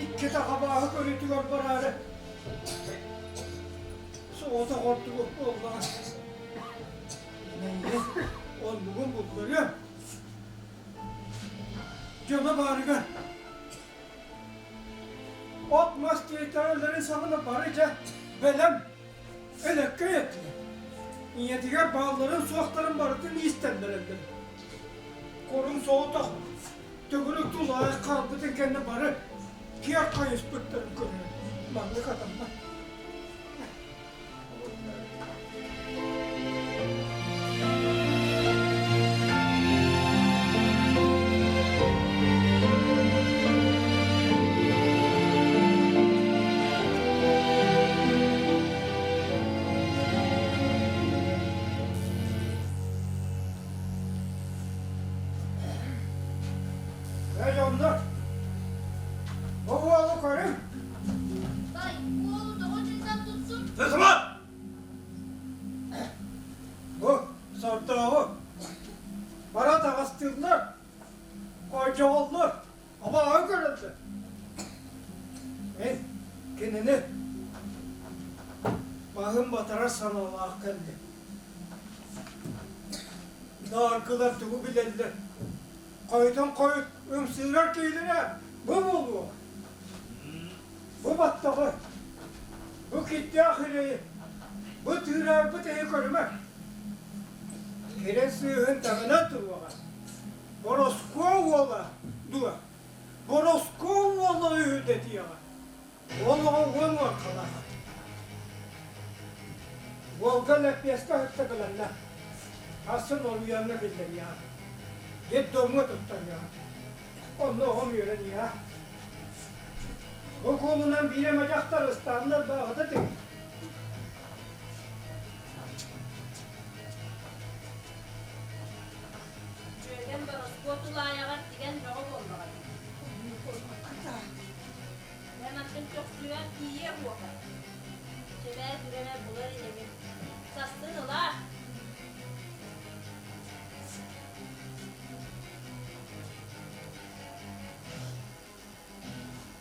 Икки табааһы көрүүтүгэр бараары соҕотох ордугуп буоллаҕа. Оннугун булларыам. Дьоно баарыгар От-мас тиэйтэрэллэрин саҕана бары дьэ бэлэм, элэккэй этилэр. Ийэтигэр баалларын-суохтарын барытын иистэннэрэллэр. Куруҥ соҕотох төгүрүк тулаайах хаалбытын кэннэ бары киэр хайыспыттарын көрөр. Маннык атаммат. Эй, дьоннор! Бу уолу көрүҥ! Бай, уолу тоҕо дьылдан тутсун? Тытыма! Бу сордооҕу бара таҕыстыыллар, хойдьоҕоллор, абааһы көрөллөр. Мин кинини баһын батарар санаалаах кэллим. Дааргылар тугу билэллэр? Хойутун хойут ымсыырар киһилэрэ бу буолуо. Бу баттаҕы, бу кирдээх үрэйи, бу тыыраарбыт эһи көрүмэ. Кирэ сыыһын таҥынан туруоҕа. Бороскуо уола дуо? Бороскуо уола үһү дэтиэҕэ. Уол оҕо уон уоркалаах. Уолга лэппиэскэ ыһыкта гынанна. Сарсын олуйаҥҥа биллэриэҕэ. Детдомҥа туттарыаҕа. Онно оҕом үөрэниэҕэ. Бу куолунан биир эмэ дьахтар ыстааннар бааҕыта тыгын. Дьүөгэм Бороскуо тулаайаҕар тигэн бөҕө буоллаҕа дии. Эн атын көхсүгэр тиийиэ буока. Чэбээ түрэмэ булар инибин. Састын ылаар.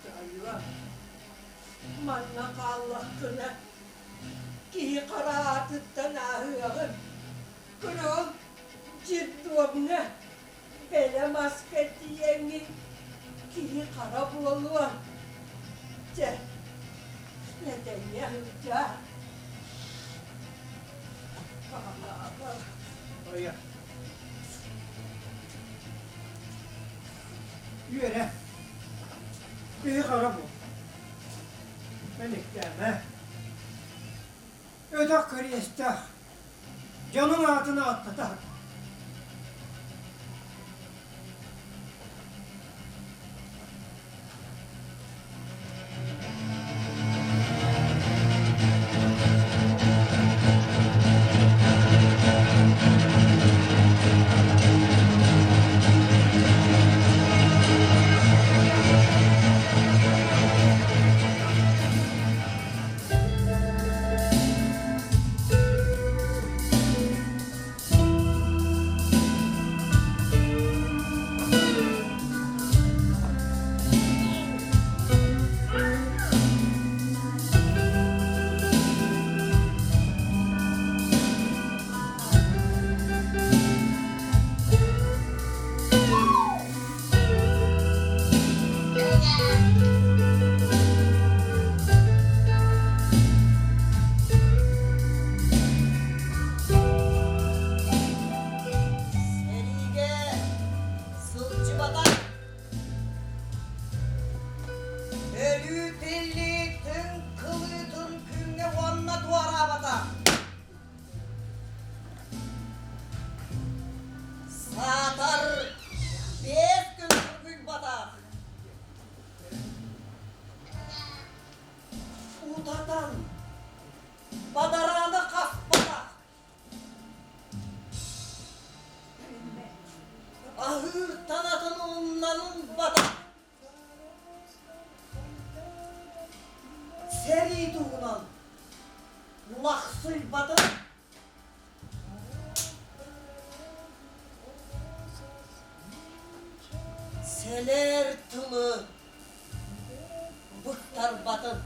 Дайыла, манна хааллаххына киһи хара аатыттан ааһыаҕын. Көрөҕүн, детдомҥа бэлэм аска тиийэҥҥин киһи хара буолуо. Чэ, этэҥҥэ сылдьаа. Ойо. Үөрэ. Киһи хара буол. Мэниктээмэ. Өтөх кэриэстээх. Дьонуҥ аатын ааттата сатаа. Сэриигэ сылдьыбатах Өлүү тиллии түҥ кылыытын күҥҥэ уонна туораабатах Саатар биэс күн бургуйбатах Утатан бадарааны хаспатах Аһыыр танатын умнан ылбатах. туһунан лахсыйбатын. Сэлээр тылы быктарбатын.